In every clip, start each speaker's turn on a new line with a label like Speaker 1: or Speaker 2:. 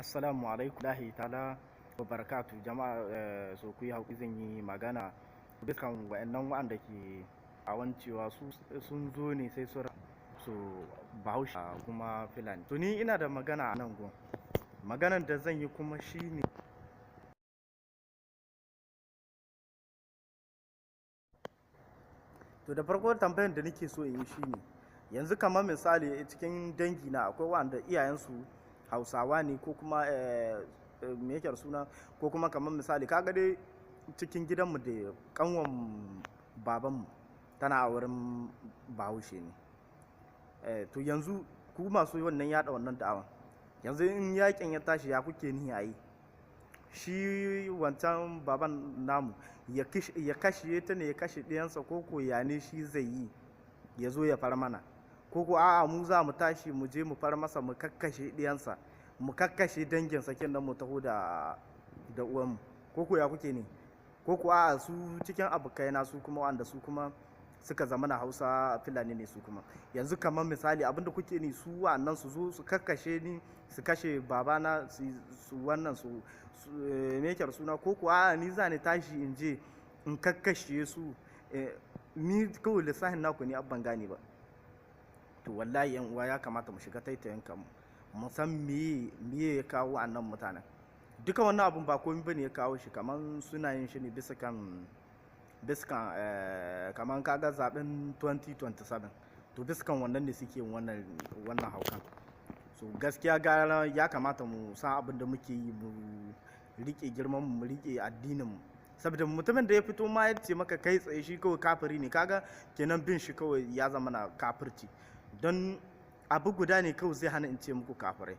Speaker 1: Assalamu alaikum lahi ta'ala wa barakatu. Jama'a, so ku yi haƙuri, zan yi magana dukkan wa'annan wa'anda ke awan cewa su sun zo ne sai su so Bahaushe kuma Fulani. To, ni ina da magana a nan gun. Maganan da zan yi kuma shine, to, da farko tambayan da nake so in yi shine, yanzu kamar misali cikin dangi na akwai wa'anda iyayensu Hausawa ne, ko kuma me yake suna, ko kuma kamar misali kaga dai cikin gidanmu da kanwan babanmu tana a wurin Bahaushe ne. To, yanzu ku masu wannan yada wannan da'awan, yanzu in yakin ya tashi, ya kuke ni a yi? Shi wancan baban namu ya kashe ta ne, ya kashe ɗiyansa, ko ko ya ne shi zai yi ya zo ya far mana, ko ko a'a, mu za mu tashi mu je mu far masa, mu kakkashe ɗiyansa, mu kakkashe danginsa, kin nan mu taho da uwanmu, ko ko ya kuke ne? Ko ko a'a, su cikin abokaina su kuma wanda su kuma suka zama na Hausa Fulani ne, su kuma yanzu kamar misali abinda kuke ni, su wa'annan su zo su kakkashe ni, su kashe babana, su wannan su me yake suna, ko ko a'a, ni za ni tashi in je in kakkashe su? Ni kawai lissafin naku ne abban gane ba. To, wallahi yan uwa, ya kamata mu shiga taitayin kanmu, mu san meye meye ya kawo wa'annan mutanen. Duka wannan abun ba komai bane ya kawo shi, kaman suna yin shi ne bisa kan kaman kaga zaben 2027. To, bisa kan wannan ne suke wannan haukan. So gaskiya gara ya kamata mu san abin da muke yi, mu rike girman mu, rike addinin mu, saboda mutumin da ya fito ma ya ce maka kai tsaye shi kawai kafiri ne, kaga kenan bin shi kawai ya zama na kafirci. Don abu guda ne kawai zai hana in ce muku kafirai: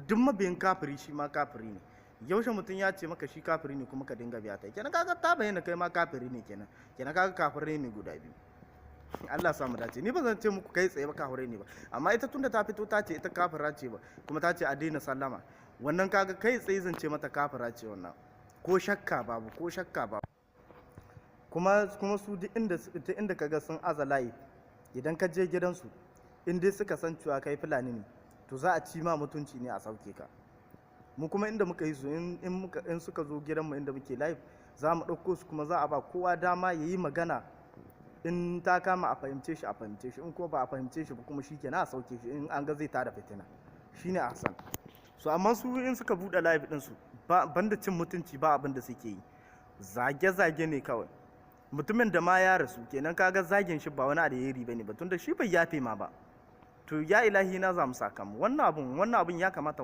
Speaker 1: duk mabiyin kafiri shi ma kafiri ne. Yaushe mutum ya ce maka shi kafiri ne kuma ka dinga biya ta? Kenan kaga ta bayyana kai ma kafiri ne kenan. Kenan kaga kafirai ne guda biyu. Allah samu dace. Ni ba zan ce muku kai tsaye ba kafirai ne ba, amma ita tunda ta fito ta ce ita kafira ce ba, kuma ta ce a daina sallama, wannan kaga kai tsaye zan ce mata kafira ce. Wannan ko shakka babu, ko shakka babu. Kuma su duk inda kaga sun aza layi, idan ka je gidansu, in dai suka san cewa kai Fulani ne, to za a ci ma mutunci ne a sauke ka. Mu kuma inda muka yi su, in suka zo gidanmu inda muke live, za mu ɗauko su, kuma za a ba kowa dama ya yi magana. In ta kama a fahimce shi, a fahimce shi. In kuma ba a fahimce shi ba kuma, shi kenan, a sauke shi in an ga zai tada fitina. Shine ahsan. So amma su in suka buɗe live ɗin su, banda cin mutunci ba abin da suke yi, zage-zage ne kawai. Mutumin da ma ya rasu, kenan kaga zagin shi ba wani alheri bane ba, tunda shi bai yafe ma ba. To, ya ilahi, na za mu saka mu wannan abun ya kamata.